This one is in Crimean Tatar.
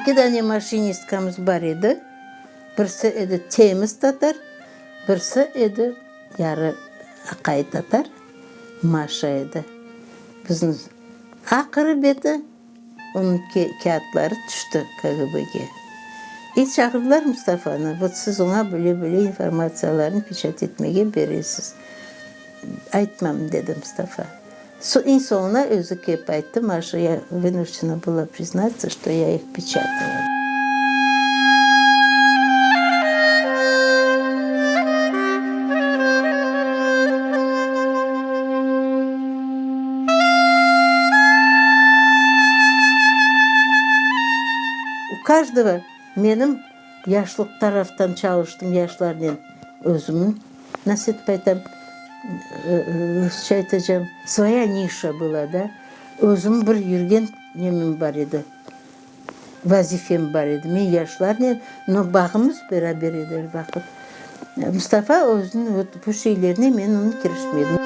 Eki dane maşinistkamız bar edi, birisi edi temiz tatar, birisi edi yarı aqayı tatar, Maşa edi. Bizni aqırı beti onıñ kâğıtları tüşti KGB-ge. İ çağırdılar Mustafanı, vot siz oña böyle-böyle informatsiyalarnı peçat etmege beresiz. Aytmam, dedi Mustafa. Eñ soñuna özü kelip ayttı, Maşa, ya vınujdena была priznаться, что ya ih peçatala. U kajdogo menim Yaşlıq taraftan çalıştım yaşlarnen özümniñ, nasıl etip aytam, rusça aytacam, svoya nişa была da, özüm bir yürgen nemim bar edi, vazifem bar edi. Men yaşlarnen, no, bağımız beraber edi er vaqıt. Mustafa özüniñ vot bu şeylerine men onı kirişmedim.